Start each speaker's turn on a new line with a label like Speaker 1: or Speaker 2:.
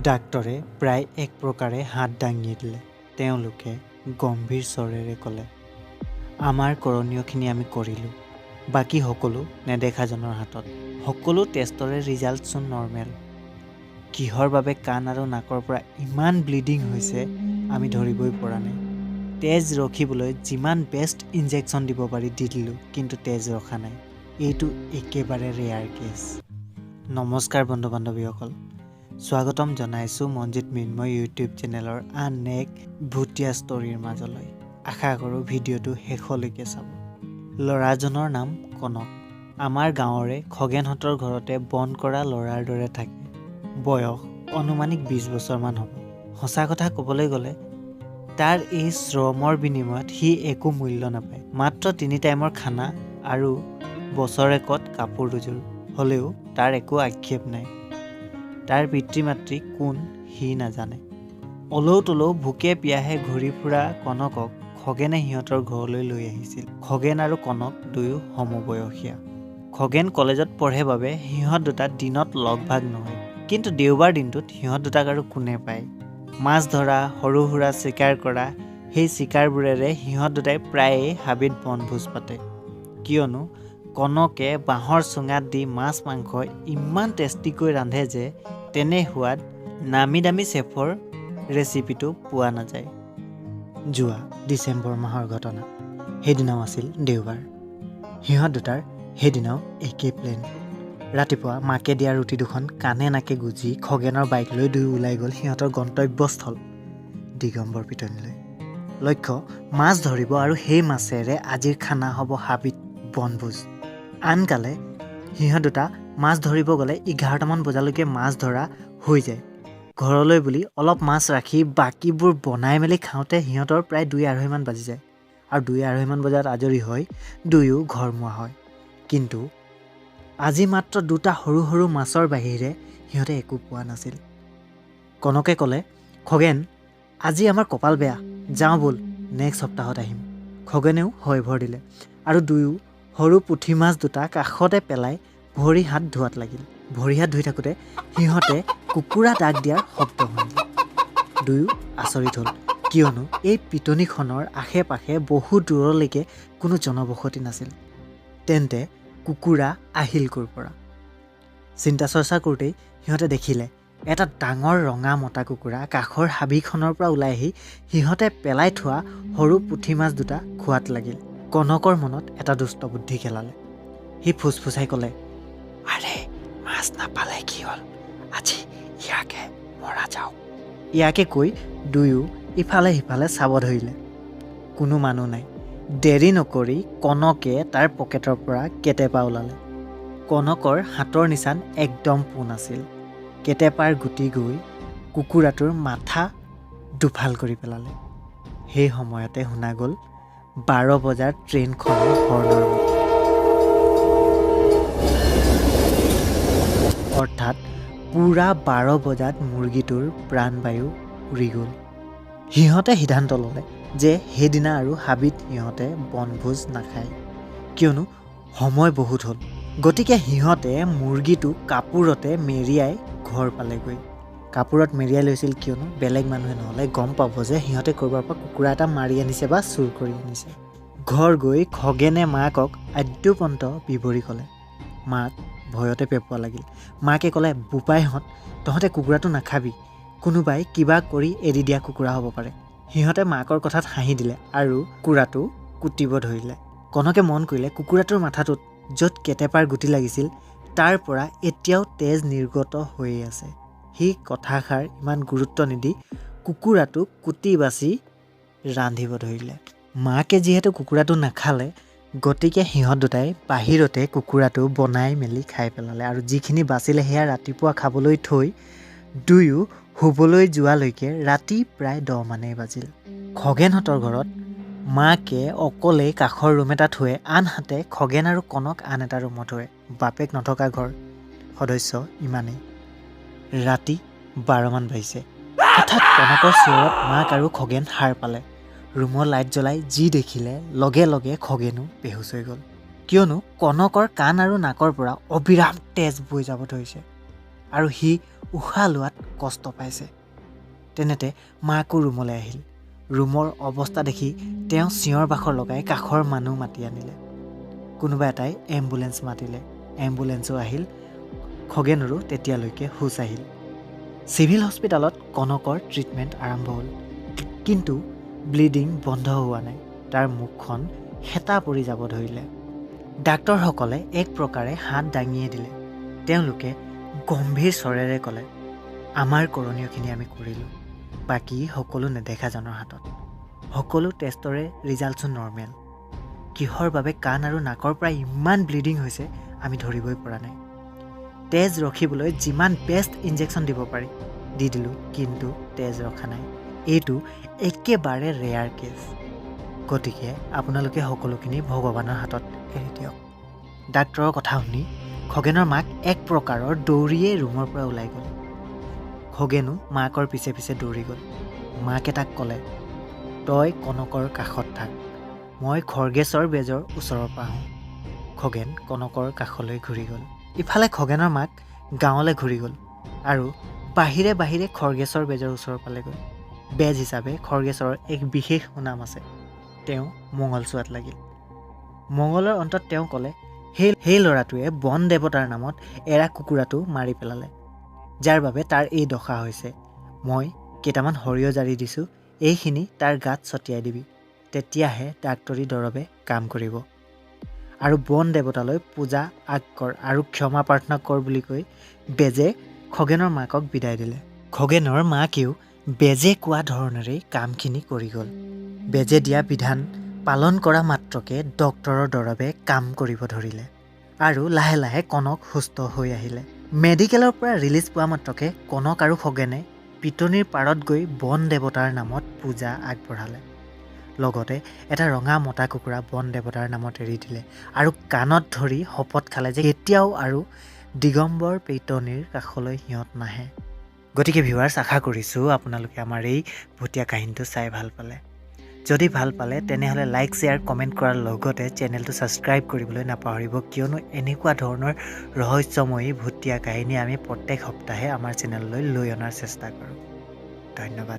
Speaker 1: ডাক্তৰে প্ৰায় এক প্ৰকাৰে হাত দাঙি দিলে। তেওঁলোকে গম্ভীৰ স্বৰেৰে ক'লে, আমাৰ কৰণীয়খিনি আমি কৰিলোঁ, বাকী সকলো নেদেখাজনৰ হাতত। সকলো টেষ্টৰে ৰিজাল্টচোন নৰ্মেল। কিহৰ বাবে কাণ আৰু নাকৰ পৰা ইমান ব্লিডিং হৈছে আমি ধৰিবই পৰা নাই। তেজ ৰখিবলৈ যিমান বেষ্ট ইনজেকশ্যন দিব পাৰি দি দিলোঁ, কিন্তু তেজ ৰখা নাই। এইটো একেবাৰে ৰেয়াৰ কেছ। নমস্কাৰ বন্ধু বান্ধৱীসকল, স্বাগতম জনাইছোঁ মঞ্জিত মৃন্ময় ইউটিউব চেনেলৰ আন এক ভুটীয়া ষ্টৰীৰ মাজলৈ। আশা কৰোঁ ভিডিঅ'টো শেষলৈকে চাব। ল'ৰাজনৰ নাম কনক। আমাৰ গাঁৱৰে খগেনহঁতৰ ঘৰতে বন কৰা ল'ৰাৰ দৰে থাকে। বয়স অনুমানিক 20 বছৰমান হ'ব। সঁচা কথা ক'বলৈ গ'লে তাৰ এই শ্ৰমৰ বিনিময়ত সি একো মূল্য নাপায়। মাত্ৰ 3 টাইমৰ খানা আৰু বছৰেকত কাপোৰ দুযোৰ হ'লেও তাৰ একো আক্ষেপ নাই। তাৰ পিতৃ মাতৃ কোন সি নাজানে। অলৌ তলৌ ভোকে পিয়াহে ঘূৰি ফুৰা কনকক খগেনে সিহঁতৰ ঘৰলৈ লৈ আহিছিল। খগেন আৰু কনক দুয়ো সমবয়সীয়া। খগেন কলেজত পঢ়ে বাবে সিহঁত দুটা দিনত লগ ভাগ নহয়, কিন্তু দেওবাৰ দিনটোত সিহঁত দুটাক আৰু কোনে পায়। মাছ ধৰা, সৰু সুৰা চিকাৰ কৰা, সেই চিকাৰবোৰেৰে সিহঁত দুটাই প্ৰায়েই হাবিত বনভোজ পাতে। কিয়নো কনকে বাঁহৰ চুঙাত দি মাছ মাংস ইমান টেষ্টিকৈ ৰান্ধে যে তেনে সোৱাদ নামী দামী চেফৰ ৰেচিপিটো পোৱা নাযায়। যোৱা ডিচেম্বৰ মাহৰ ঘটনা। সেইদিনাও আছিল দেওবাৰ। সিহঁত দুটাৰ সেইদিনাও একেই প্লেন। ৰাতিপুৱা মাকে দিয়া ৰুটি দুখন কাণে নাকে গুজি খগেনৰ বাইক লৈ দুয়ো ওলাই গ'ল সিহঁতৰ গন্তব্যস্থল দিগম্বৰ পিটনিলৈ। লক্ষ্য মাছ ধৰিব আৰু সেই মাছেৰে আজিৰ খানা হ'ব হাবিত বনভোজ। আনকালে সিহঁত দুটা মাছ ধৰিব গ'লে 11টামান বজালৈকে মাছ ধৰা হৈ যায়। ঘৰলৈ বুলি অলপ মাছ ৰাখি বাকীবোৰ বনাই মেলি খাওঁতে সিহঁতৰ প্ৰায় 2-2.5 মান বাজি যায় আৰু 2-2.5 মান বজাত আজৰি হৈ দুয়ো ঘৰমুৱা হয়। কিন্তু আজি মাত্ৰ দুটা সৰু সৰু মাছৰ বাহিৰে সিহঁতে একো পোৱা নাছিল। কনকে ক'লে, খগেন আজি আমাৰ কপাল বেয়া, যাওঁ ব'ল, নেক্সট সপ্তাহত আহিম। খগেনেও হয়ভৰ দিলে আৰু দুয়ো সৰু পুঠি মাছ দুটা কাষতে পেলাই ভৰি হাত ধোৱাত লাগিল। ভৰি হাত ধুই থাকোঁতে সিহঁতে কুকুৰা ডাক দিয়াৰ শব্দ শুনিলে। দুয়ো আচৰিত হ'ল, কিয়নো এই পিটনিখনৰ আশে পাশে বহু দূৰলৈকে কোনো জনবসতি নাছিল। তেন্তে কুকুৰা আহিল ক'ৰ পৰা? চিন্তা চৰ্চা কৰোঁতেই সিহঁতে দেখিলে এটা ডাঙৰ ৰঙা মতা কুকুৰা কাষৰ হাবিখনৰ পৰা ওলাই আহি সিহঁতে পেলাই থোৱা সৰু পুঠি মাছ দুটা খোৱাত লাগিল। কনকৰ মনত এটা দুষ্ট বুদ্ধি খেলালে। সি ফুচফুচাই ক'লে, আৰে মাছ নাপালে কি হ'ল, আজি ইয়াকে মৰা যাওক। ইয়াকে কৈ দুয়ো ইফালে সিফালে চাব ধৰিলে। কোনো মানুহ নাই। দেৰি নকৰি কনকে তাৰ পকেটৰ পৰা কেটেপা ওলালে। কনকৰ হাতৰ নিচান একদম পোন আছিল। কেটেপাৰ গুটি গৈ কুকুৰাটোৰ মাথা দুফাল কৰি পেলালে। সেই সময়তে শুনা গ'ল 12 বজাৰ ট্ৰেইনখনৰ হৰ্ণৰ মাত। অৰ্থাৎ পূৰা 12 বজাত মুৰ্গীটোৰ প্ৰাণবায়ু উৰি গ'ল। সিহঁতে সিদ্ধান্ত ল'লে যে সেইদিনা আৰু হাবিত সিহঁতে বনভোজ নাখায়, কিয়নো সময় বহুত হ'ল। গতিকে সিহঁতে মুৰ্গীটো কাপোৰতে মেৰিয়াই ঘৰ পালেগৈ। কাপোৰত মেৰিয়াই লৈছিল কিয়নো বেলেগ মানুহে নহ'লে গম পাব যে সিহঁতে ক'ৰবাৰ পৰা কুকুৰা এটা মাৰি আনিছে বা চুৰ কৰি আনিছে। ঘৰ গৈ খগেনে মাকক আদ্যোপন্ত বিৱৰি ক'লে। মাক ভয়তে পেপোৱা লাগিল। মাকে ক'লে, বোপাইহঁত তহঁতে কুকুৰাটো নাখাবি, কোনোবাই কিবা কৰি এৰি দিয়া কুকুৰা হ'ব পাৰে। সিহঁতে মাকৰ কথাত হাঁহি দিলে আৰু কুকুৰাটো কুটিব ধৰিলে। কনকে মন কৰিলে কুকুৰাটোৰ মাথাটোত য'ত কেটেপাৰ গুটি লাগিছিল তাৰ পৰা এতিয়াও তেজ নিৰ্গত হৈয়ে আছে। সি কথাষাৰ ইমান গুৰুত্ব নিদি কুকুৰাটো কুটি বাচি ৰান্ধিব ধৰিলে। মাকে যিহেতু কুকুৰাটো নাখালে, গতিকে সিহঁত দুটাই বাহিৰতে কুকুৰাটো বনাই মেলি খাই পেলালে আৰু যিখিনি বাচিলে সেয়া ৰাতিপুৱা খাবলৈ থৈ দুয়ো শুবলৈ যোৱালৈকে ৰাতি প্ৰায় 10 মানেই বাজিল। খগেনহঁতৰ ঘৰত মাকে অকলেই কাষৰ ৰুম এটাত শুৱে, আনহাতে খগেন আৰু কনক আন এটা ৰুমত শুৱে। বাপেক নথকা ঘৰ, সদস্য ইমানেই। ৰাতি 12 মান বাজিছে। হঠাৎ কনকৰ চিঞৰত মাক আৰু খগেন সাৰ পালে। ৰুমৰ লাইট জ্বলাই যি দেখিলে লগে লগে খগেনো বেহুচ হৈ গ'ল, কিয়নো কনকৰ কাণ আৰু নাকৰ পৰা অবিৰাম তেজ বৈ যাব ধৰিছে আৰু সি উশাহ লোৱাত কষ্ট পাইছে। তেনেতে মাকো ৰুমলৈ আহিল। ৰুমৰ অৱস্থা দেখি তেওঁ চিঞৰ বাখৰ লগাই কাষৰ মানুহ মাতি আনিলে। কোনোবা এটাই এম্বুলেঞ্চ মাতিলে। এম্বুলেঞ্চো আহিল। খগেনৰো তেতিয়ালৈকে হুঁচ আহিল। চিভিল হস্পিটেলত কনকৰ ট্ৰিটমেণ্ট আৰম্ভ হ'ল, কিন্তু ব্লিডিং বন্ধ হোৱা নাই। তাৰ মুখখন শেঁতা পৰি যাব ধৰিলে। ডাক্তৰসকলে এক প্ৰকাৰে হাত দাঙিয়ে দিলে। তেওঁলোকে গম্ভীৰ স্বৰেৰে ক'লে, আমাৰ কৰণীয়খিনি আমি কৰিলোঁ, বাকী সকলো নেদেখাজনৰ হাতত। সকলো টেষ্টৰে ৰিজাল্টচোন নৰ্মেল। কিহৰ বাবে কাণ আৰু নাকৰ পৰা ইমান ব্লিডিং হৈছে আমি ধৰিবই পৰা নাই। তেজ ৰখিবলৈ যিমান বেষ্ট ইনজেকশ্যন দিব পাৰি দি দিলোঁ, কিন্তু তেজ ৰখা নাই। এইটো একেবাৰে ৰেয়াৰ কেছ। গতিকে আপোনালোকে সকলোখিনি ভগৱানৰ হাতত এৰি দিয়ক। ডাক্তৰৰ কথা শুনি খগেনৰ মাক এক প্ৰকাৰৰ দৌৰিয়েই ৰুমৰ পৰা ওলাই গ'ল। খগেনো মাকৰ পিছে পিছে দৌৰি গ'ল। মাকে তাক ক'লে, তই কনকৰ কাষত থাক, মই খৰ্গেশ্বৰ বেজৰ ওচৰৰ পৰা আহোঁ। খগেন কনকৰ কাষলৈ ঘূৰি গ'ল। ইফালে খগেনৰ মাক গাঁৱলৈ ঘূৰি গ'ল আৰু বাহিৰে বাহিৰে খৰ্গেশ্বৰ বেজৰ ওচৰ পালেগৈ। বেজ হিচাপে খৰ্গেশ্বৰৰ এক বিশেষ সুনাম আছে। তেওঁ মঙল চোৱাত লাগিল। মঙলৰ অন্তত তেওঁ ক'লে, সেই ল'ৰাটোৱে বন দেৱতাৰ নামত এৰা কুকুৰাটো মাৰি পেলালে, যাৰ বাবে তাৰ এই দশা হৈছে। মই কেইটামান সৰিয়হ জাৰি দিছোঁ, এইখিনি তাৰ গাত ছটিয়াই দিবি, তেতিয়াহে ডাক্তৰী দৰৱে কাম কৰিব। আৰু বন দেৱতালৈ পূজা আগ কৰ আৰু ক্ষমা প্ৰাৰ্থনা কৰ বুলি কৈ বেজে খগেনৰ মাকক বিদায় দিলে। খগেনৰ মাকেও বেজে কোৱা ধৰণেৰেই কামখিনি কৰি গ'ল। বেজে দিয়া বিধান পালন কৰা মাত্ৰকে ডক্তৰৰ দৰৱে কাম কৰিব ধৰিলে আৰু লাহে লাহে কনক সুস্থ হৈ আহিলে। মেডিকেলৰ পৰা ৰিলিজ পোৱা মাত্ৰকে কনক আৰু খগেনে পিটনিৰ পাৰত গৈ বন দেৱতাৰ নামত পূজা আগবঢ়ালে। লগতে এটা ৰঙা মতা কুকুৰা বন দেৱতাৰ নামত এৰি দিলে আৰু কাণত ধৰি শপত খালে যে কেতিয়াও আৰু দিগম্বৰ পিটনিৰ কাষলৈ সিহঁত নাহে। গতিকে ভিউৱাৰ্ছ, আশা কৰিছোঁ আপোনালোকে আমাৰ এই ভুতীয়া কাহিনীটো চাই ভাল পালে। যদি ভাল পালে তেনেহ'লে লাইক, শ্বেয়াৰ, কমেণ্ট কৰাৰ লগতে চেনেলটো ছাবস্ক্ৰাইব কৰিবলৈ নাপাহৰিব, কিয়নো এনেকুৱা ধৰণৰ ৰহস্যময়ী ভুতীয়া কাহিনী আমি প্ৰত্যেক সপ্তাহে আমাৰ চেনেললৈ লৈ অনাৰ চেষ্টা কৰোঁ। ধন্যবাদ।